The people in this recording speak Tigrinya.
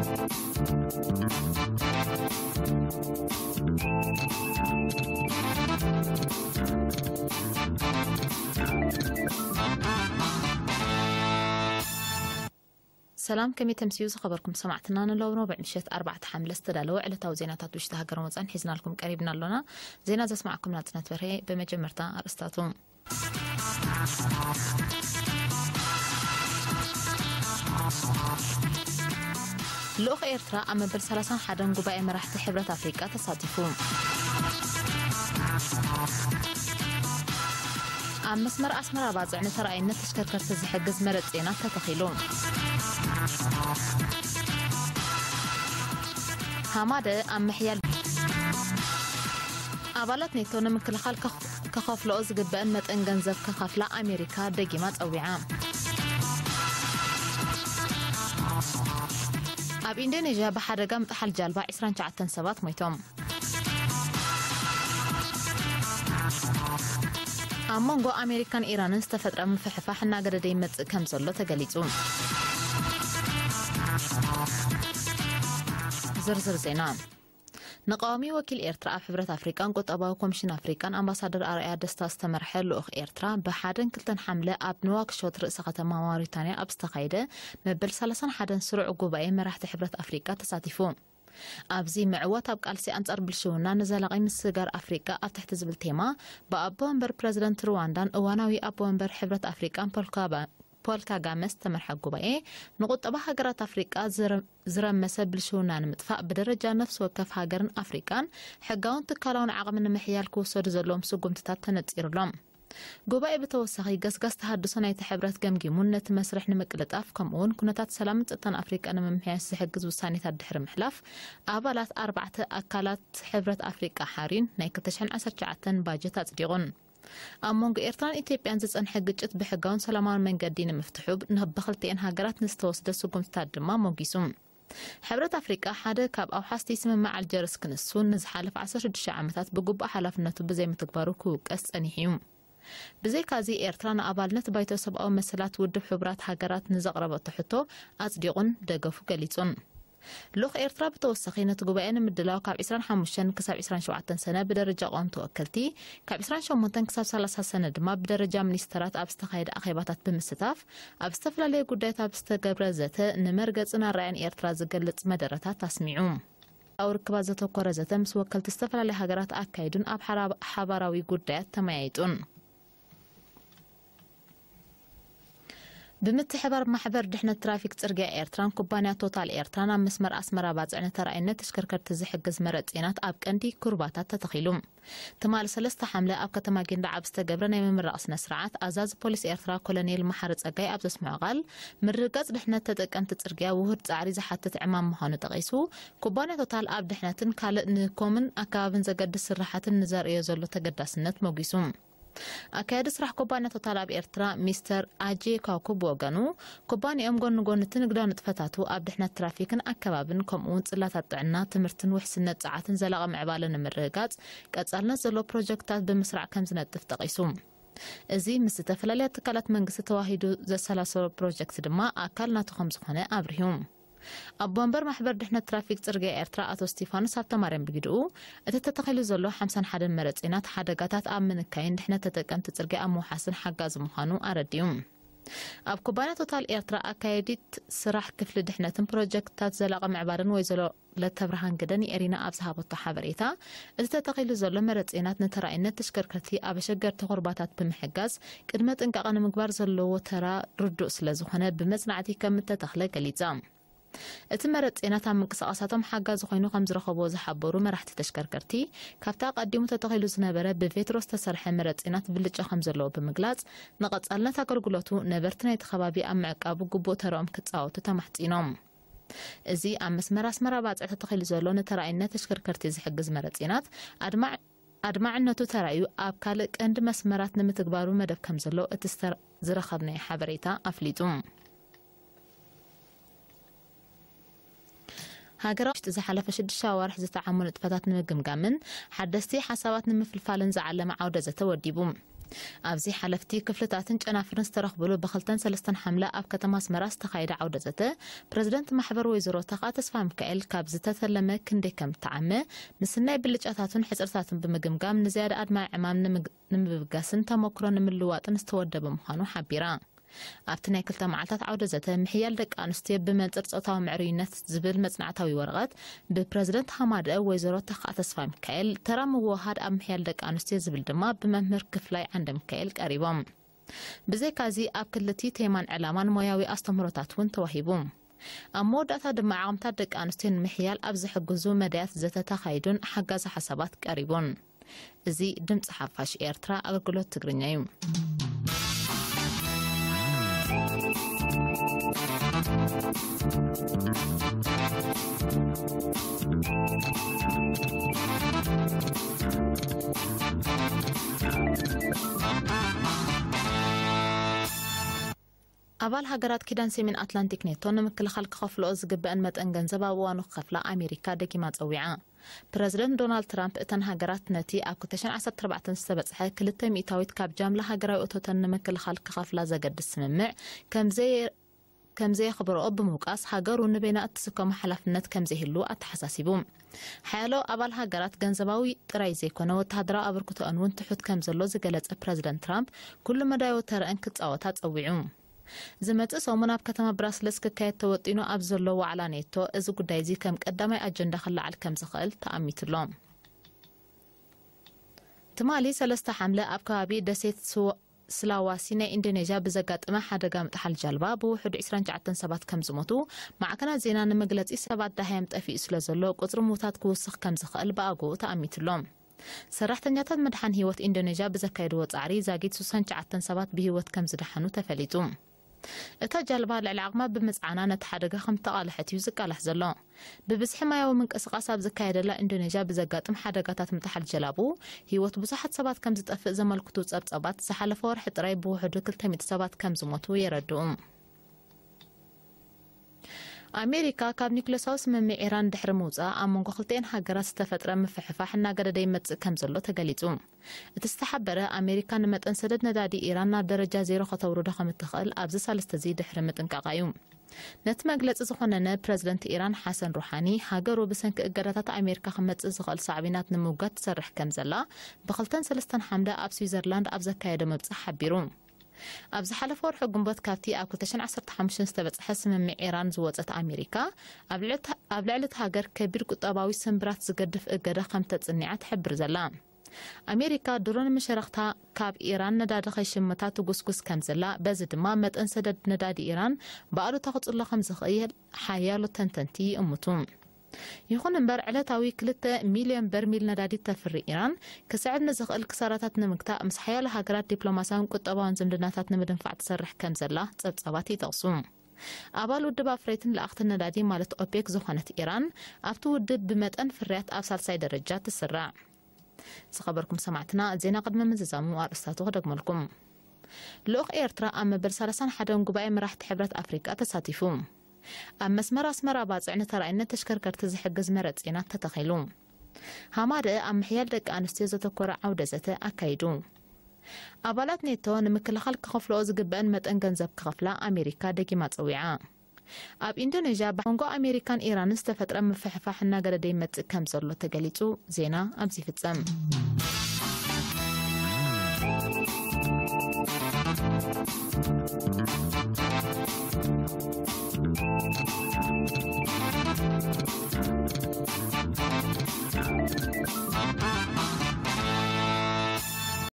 ሰላም፣ ከመይ ተምስዩ ዝኸበርኩም ሰማዕትና? ንሎሚ ረቡዕ ምሸት ኣርባዕተ ሓምለ ዝተዳለወ ዕለታዊ ዜናታት ውሽጢ ሃገርን ወጻን ሒዝናልኩም ቀሪብና ኣሎና። ዜና ዘስማዕኩም ናጽነት በርሄ። ብመጀመርታ ኣርእስታቱ። ልኡኽ ኤርትራ ኣብ መበል ሰላሳን ሓደን ጉባኤ መራሕቲ ሕብረት ኣፍሪቃ ተሳቲፉ። ኣብ መስመር ኣስመራ ባጽዕ ንተረኣይነት ተሽከርከርቲ ዝሕግዝ መረጽ ዜና ተተኺሉ። ሃማደ ኣብ ምሕያል ኣባላት ኔቶ ንምክልኻል ከኽ-፣ ከኸፍልኦ ዝግበአን መጠን ገንዘብ ከኸፍላ ኣሜሪካ ደጊማ ጸዊዓ። ኣብ ኢንዶኔዥያ ብሓደጋ ምጥሓል ጃልባ ዕስራን ትሽዓተን ሰባት ሞይቶም። ኣብ መንጎ ኣሜሪካን ኢራንን ዝተፈጥረ ምፍሕፋሕ እናገደደ ይመጽእ ከም ዘሎ ተገሊጹ። ዝርዝር ዜና። ንቃዋሚ ወኪል ኤርትራ ኣብ ሕብረት ኣፍሪቃን ቁጠባዊ ኮሚሽን ኣፍሪቃን ኣምባሳደር ኣርኣያ ደስታ ዝተመርሐ ልኡኽ ኤርትራ ብሓደን ክልተን ሓምለ ኣብ ንዋክሾት ርእሰ ከተማ ማውሪታንያ ኣብ ዝተኻየደ መበል ሰላሳን ሓደን ስሩዕ ጉባኤ መራሕቲ ሕብረት ኣፍሪቃ ተሳቲፉ። ኣብዚ ምዕዋት ኣብ ቃልሲ ኣንጻር ብልሽውና ንዘላቒ ምስግጋር ኣፍሪቃ ኣብ ትሕቲ ዝብል ቴማ ብኣቦ ወንበር ፕረዚደንት ሩዋንዳን እዋናዊ ኣቦ ወንበር ሕብረት ኣፍሪቃን ፖል ካባ-፣ ፖል ካጋመ ዝተመርሐ ጉባኤ ንቁጠባ ሃገራት ኣፍሪቃ ዝረ-፣ ዝረመሰ ብልሽውና ንምጥፋእ ብደረጃ ነፍሲ ወከፍ ሃገርን ኣፍሪቃን ሕጋውን ትካላውን ዓቕሚ ንምሕያል ክውሰዱ ዘለዎም ስጉምትታት ተነጺሩሎም። ጉባኤ ብተወሳኺ ገስጋስ ተሃድሶ ናይቲ ሕብረት ገምጊሙን ነቲ መስርሕ ንምቅልጣፍ ከምኡውን ኩነታት ሰላምን ጸጥታን ኣፍሪቃ ንምምሕያሽ ዝሕግዝ ውሳኔታት ድሕሪ ምሕላፍ ኣባላት ኣርባዕተ ኣካላት ሕብረት ኣፍሪቃ ሓርዩን ናይ ክልተ ሽሕን ዓሰርተ ትሽዓተን ባጀት ኣጽዲቑን። ኣብ መንጎ ኤርትራን ኢትዮጵያን ዝጸንሐ ግጭት ብሕጋውን ሰላማውን መንገዲ ንምፍትሑ ብ-፣ ብኽልቲኤን ሃገራት ንዝተወስደ ስጉምትታት ድማ ሞጊሱ። ሕብረት ኣፍሪቃ ሓደ ካብ ኣውሓስቲ ስምምዕ ኣልጀርስ ክንሱ ንዝሓለፈ ዓሰርተ ሽዱሽተ ዓመታት ብግቡእ ሓላፍነቱ ብዘይምትግባሩ ክውቀስ ጸኒሑ እዩ። ብዘይካዚ ኤርትራ ንኣባልነት ባይቶ ሰብኣዊ መሰላት ውድብ ሕቡራት ሃገራት ንዘቕረበቶ ሕቶ ኣጽዲቑን ደገፉ ገሊጹን። ልኡኽ ኤርትራ ብተወሳኺ ነቲ ጉባኤ ንምድላው ካብ ዕስራን ሓሙሽተን ክሳብ ዕስራን ሸውዓተን ሰነ ብደረጃ ቀወምቲ ወከልቲ፣ ካብ ዕስራን ሸሞንተን ክሳብ ሰላሳ ሰነ ድማ ብደረጃ ሚኒስተራት ኣብ ዝተኻየደ ኣኼባታት ብምስታፍ ኣብ ዝተፈላለየ ጉዳያት ኣብ ዝተገብረ ዘተ ንመርገጽን ኣረኣእያን ኤርትራ ዝገልጽ መደረታት ኣስሚዑ። ኣብ ርክባት ዘተኮረ ዘተ ምስ ወከልቲ ዝተፈላለያ ሃገራት ኣካይዱን ኣብ ሓራ-፣ ሓባራዊ ጉዳያት ተመያይጡን። ብምትሕባር ማሕበር ድሕነት ትራፊክ ጽርግያ ኤርትራን ኩባንያ ቶታል ኤርትራን ኣብ መስመር ኣስመራ ባጽዕ ንተራኣይነት ተሽከርከርቲ ዝሕግዝ መረጽ ዜናት ኣብ ቀንዲ ኩርባታት ተተኺሉ። ትማሊ ሰለስተ ሓምለ ኣብ ከተማ ጊንዳዕ ኣብ ዝተገብረ ናይ ምምራቕ ስነ ስርዓት ኣዛዚ ፖሊስ ኤርትራ ኮሎኔል መሓሪ ጸጋይ ኣብ ዘስምዖ ቃል፣ ምርግጋጽ ድሕነት ተጠቀምቲ ጽርግያ ውሁድ ጻዕሪ ዝሓትት ዕማም ምዃኑ ጠቒሱ፣ ኩባንያ ቶታል ኣብ ድሕነትን ካልእ ንኮምን ኣከባብን ዘገድስ ስራሓትን ንዘርእዮ ዘሎ ተገዳስነት ሞጊሱ። ኣካያዲ ስራሕ ኩባንያ ቶታል ኣብ ኤርትራ ሚስተር ኣጄ ካኩ ብወገኑ፣ ኩባንያኦም ጎኒ ጎኒ እቲ ንግዳዊ ንጥፈታቱ ኣብ ድሕነት ትራፊክን ኣከባብን ከምኡ እውን ጽላታት ጥዕና፣ ትምህርትን ውሕስነት ጸዓትን ዘላቒ ምዕባለ ንምርግጋጽ ቀጻልነት ዘለዎ ፕሮጀክትታት ብምስራዕ ከም ዝነጥፍ ጠቒሱ። እዚ ምስ ዝተፈላለያ ትካላት መንግስቲ ተዋሂዱ ዘሰላሰሎ ፕሮጀክት ድማ ኣካል ናቱ ከም ዝኾነ ኣብሪሁ። ኣቦ ወንበር ማሕበር ድሕነት ትራፊክ ጽርግያ ኤርትራ ኣቶ ስቲፋኖስ ሃብተማርያም ብግድኡ፣ እቲ ተተኺሉ ዘሎ ሓምሳን ሓደን መረጺናት ሓደጋታት ኣብ ምንካይን ድሕነት ተጠቀምቲ ጽርግያ ኣብ ምውሓስን ሓጋዚ ምዃኑ ኣረዲኡ። ኣብ ኩባንያ ቶታል ኤርትራ ኣካየዲት ስራሕ ክፍሊ ድሕነትን ፕሮጀክትታት ዘላቒ ምዕባለን ወይዘሮ ለተብርሃን ግደ ንኤሪና ኣብ ዝሃበቶ ሓበሬታ፣ እቲ ተተኺሉ ዘሎ መረጺናት ንተራኢነት ተሽከርከርቲ ኣብ ኣሸገርቲ ኩርባታት ብምሕጋዝ ቅድመ ጥንቃቐ ንምግባር ዘለዎ ተራ ርዱእ ስለ ዝኾነ ብመጽናዕቲ ከም እተተኽለ ገሊጻ። እቲ መረጽ ዜናት ኣብ ምንቅስቓሳቶም ሓጋዚ ኮይኑ ከም ዝረኸብዎ ዝሓበሩ መራሕቲ ተሽከርከርቲ፣ ካብቲ ኣቐዲሙ ተተኺሉ ዝነበረ ብቬትሮ ዝተሰርሐ መረጽ ዜናት ብልጫ ከም ዘለዎ ብምግላጽ፣ ንቐጻልነት ኣገልግሎቱ ነበርቲ ናይቲ ከባቢ ኣብ ምዕቃቡ ግቡእ ተርኦም ክጻወቱ ተማሕጺኖም። እዚ ኣብ መስመር ኣስመራ ባጽዕ ተተኺሉ ዘሎ ንተራኢነት ተሽከርከርቲ ዝሕግዝ መረጽ ዜናት ኣድማዕ-፣ ኣድማዕነቱ ተራእዩ ኣብ ካልእ ቀንዲ መስመራት ንምትግባሩ መደብ ከም ዘሎ እቲ ዝተር-፣ ዝረኸብናዮ ሓበሬታ ኣፍሊጡ። ሃገራዊ ውሽጢ ዝሓለፈ ሽዱሽተ ኣዋርሕ ዝተዓሙ ንጥፈታት ንምግምጋምን ሓደስቲ ሓሳባት ንምፍልፋልን ዝዓለመ ዓውደ ዘተ ወዲቡ። ኣብዚ ሓለፍቲ ክፍልታትን ጨናፍርን ዝተረኽብሉ ብክልተን ሰለስተን ሓምለ ኣብ ከተማ ኣስመራ ዝተኻየደ ዓውደ ዘተ፣ ፕረዚደንት ማሕበር ወይዘሮ ተኽኣ ተስፋ ሚካኤል ካብ ዝተተለመ ክንደይ ከም እተዓመ፣ ምስናይ ብልጫታቱን ሕጽርታቱን ብምግምጋም ንዝያዳ ኣድማዒ ዕማም ንምግ-፣ ንምብጋስን ተመክሮ ንምልዋጥን ዝተወደበ ምዃኑ ሓቢራ። ኣብቲ ናይ ክልተ መዓልታት ዓውደ ዘተ ምሕያል ደቂ ኣንስትዮ ብመንጽር ጾታዊ ምዕሩይነት ዝብል መጽናዕታዊ ወረቐት ብፕረዚደንት ሃማደአ ወይዘሮ ተኽኣ ተስፋ ሚካኤል፣ ተራ ምውህሃድ ኣብ ምሕያል ደቂ ኣንስትዮ ዝብል ድማ ብመምህር ክፍላይ ዓንደ ሚካኤል ቀሪቦም። ብዘይካዚ ኣብ ክልቲ ቴማን ዕላማን ሞያዊ ኣስተምህሮታት እውን ተዋሂቡ። ኣብ መወዳእታ ድማ ዓቕምታት ደቂ ኣንስትዮ ንምሕያል ኣብ ዝሕግዙ መዳያት ዘተ ተኻይዱን ሓጋዚ ሓሳባት ቀሪቡን። እዚ ድምፂ ሓፋሽ ኤርትራ ኣገልግሎት ትግርኛ እዩ። ኣባል ሃገራት ኪዳን ሰሜን ኣትላንቲክ ኔቶ ንምክልኻል ክኸፍልኦ ዝግበአን መጠን ገንዘብ ኣብ እዋኑ ክኸፍላ ኣሜሪካ ደጊማ ጸዊዓ። ፕረዚደንት ዶናልድ ትራምፕ እተን ሃገራት ነቲ ኣብ ክልተ ሽሕን ዓሰርተ ኣርባዕተን ዝተበጽሐ ክልተ ሚእታዊት ካብ ጃምላ ሃገራዊ እቶተን ንምክልኻል ክኸፍላ ዘገድስ ስምምዕ ከምዘየ-፣ ከምዘየኽብረኦ ብምውቃስ፣ ሃገሩ ንበይና እትስከሞ ሓላፍነት ከምዘይህሉ ኣተሓሳሲቡ። ሓያሎ ኣባል ሃገራት ገንዘባዊ ጥራይ ዘይኮነ ወተሃደራዊ ኣበርክቶአን እውን ትሑት ከም ዘሎ ዝገለጸ ፕረዚደንት ትራምፕ፣ ኩሉ መዳያዊ ተረአን ክጻወታ ጸዊዑ። ዝመጽእ ሰሙን ኣብ ከተማ ብራስለስ ክካየድ ተወጢኑ ኣብ ዘሎ ዋዕላ ኔቶ፣ እዚ ጉዳይ እዚ ከም ቀዳማይ ኣጀንዳ ክለዓል ከም ዝኽእል ተኣሚቱ ኣሎ። ትማሊ ሰለስተ ሓምለ ኣብ ከባቢ ደሴት ስዋ-፣ ስላዋሲ ናይ ኢንዶኔዥያ ብዘጋጠመ ሓደጋ ምጥሓል ጃልባ ብውሕዱ ዕስራን ትሽዓተን ሰባት ከም ዝሞቱ ማዕከናት ዜና ንምግለጺ፣ ሰባት ደሃዮም ጠፊኡ ስለ ዘሎ ቁጽሪ ምዉታት ክውስኽ ከም ዝኽእል ብኣግኡ ተኣሚቱ ኣሎ። ሰራሕተኛታት ምድሓን ህይወት ኢንዶኔዥያ ብዘካየድዎ ጻዕሪ ዛጊት ስሳን ትሽዓተን ሰባት ብህይወት ከም ዝደሓኑ ተፈሊጡ። እታ ጃልባ ልዕሊ ዓቕማ ብምጽዓና ነቲ ሓደጋ ከም ተቓልሐት እዩ ዝቃላሕ ዘሎ። ብብዝሒ ማያዊ ምንቅስቓስ ኣብ ዝካየደላ ኢንዶኔዥያ ብዘጋጥም ሓደጋታት ምጥሓል ጀላቡ ህይወት ብዙሓት ሰባት ከም ዝጠፍእ ዘመልክቱ ጸብጸባት ዝሓለፈ ወርሒ ጥራይ ብውሕዱ ክልተ ሚእቲ ሰባት ከም ዝሞቱ የረድኡ። ኣሜሪካ ካብ ኒክለሳዊ ስምምዕ ኢራን ድሕሪ ምውጻእ ኣብ መንጎ ክልቲኤን ሃገራት ዝተፈጥረ ምፍሕፋሕ እናገደደ ይመጽእ ከም ዘሎ ተገሊጹ። እቲ ዝተሓበረ ኣሜሪካ ንመጠን ሰደድ ነዳዲ ኢራን ናብ ደረጃ ዜሮ ከተውርዶ ከም እትኽእል ኣብዚ ሳልስቲ እዚ ድሕሪ ምጥንቃቓ እዩ። ነቲ መግለጺ ዝኾነነ ፕረዚደንት ኢራን ሓሰን ሩሓኒ፣ ሃገሩ ብሰንኪ እገዳታት ኣሜሪካ ክመጽእ ዝኽእል ሳዕቤናት ንምውጋድ ትሰርሕ ከም ዘላ ብክልተን ሰለስተን ሓምለ ኣብ ስዊዘርላንድ ኣብ ዘካየዶ መብጽዓ ሓቢሩ። ኣብ ዝሓለፈ ወርሒ ግንቦት ካብቲ ኣብ ክልተ ሽሕን ዓሰርተ ሓሙሽተን ዝተበጽሐ ስምምዕ ኢራን ዝወጸት ኣሜሪካ፣ ኣብ ልዕሊ እታ፣ ኣብ ልዕሊ እታ ሃገር ከቢድ ቁጠባዊ ስንብራት ዝገድፍ እገዳ ከም ተጽኒዓ ትሕብር ዘላ። ኣሜሪካ ድሮ ንመሸረኽታ ካብ ኢራን ነዳዲ ከይሽምታ ትጉስጉስ ከም ዘላ፣ በዚ ድማ መጠን ሰደድ ነዳዲ ኢራን ብኣሉታ ክጽሎ ከም ዝኽእል ሓያሎ ተንተንቲ ይእምቱ። ይኹን እምበር፣ ዕለታዊ ክልተ ሚልዮን በርሚል ነዳዲ ተፍሪ ኢራን፣ ክስዕብ ንዝኽእል ክሳራታት ንምግታእ ምስ ሓያሎ ሃገራት ዲፕሎማስያውን ቁጠባውን ዝምድናታት ንምድንፋዕ ትሰርሕ ከም ዘላ ጸብጻባት ይጠቕሱ። ኣባል ውድብ ኣፍረይትን ለኣኽትን ነዳዲ ማለት ኦፔክ ዝኾነት ኢራን፣ ኣብቲ ውድብ ብመጠን ፍርያት ኣብ ሳልሳይ ደረጃ ትስራዕ። ዝኸበርኩም ሰማዕትና፣ ዜና ቅድሚ ምዝዛሙ ኣርእስታቱ ክደግመልኩም። ልኡኽ ኤርትራ ኣብ መበል ሰላሳን ሓደን ጉባኤ መራሕቲ ሕብረት ኣፍሪቃ ተሳቲፉ። ኣብ መስመር ኣስመራ ባጽዕ ንተራእይነት ተሽከርከርቲ ዝሕግዝ መረብ ዜና ተተኺሉ። ሃማደአ ኣብ ምሕያል ደቂ ኣንስትዮ ዘተኮረ ዓውደ ዘተ ኣካይዱ። ኣባላት ኔቶ ንምክልኻል ክኸፍልኦ ዝግበአን መጠን ገንዘብ ክኸፍላ ኣሜሪካ ደጊማ ጸዊዓ። ኣብ ኢንዶኔዥያ ብመንጎ ኣሜሪካን ኢራንን ዝተፈጥረ ምፍሕፋሕ እናገደደ ይመጽእ ከም ዘሎ ተገሊጹ። ዜና ኣብዚ ይፍጸም።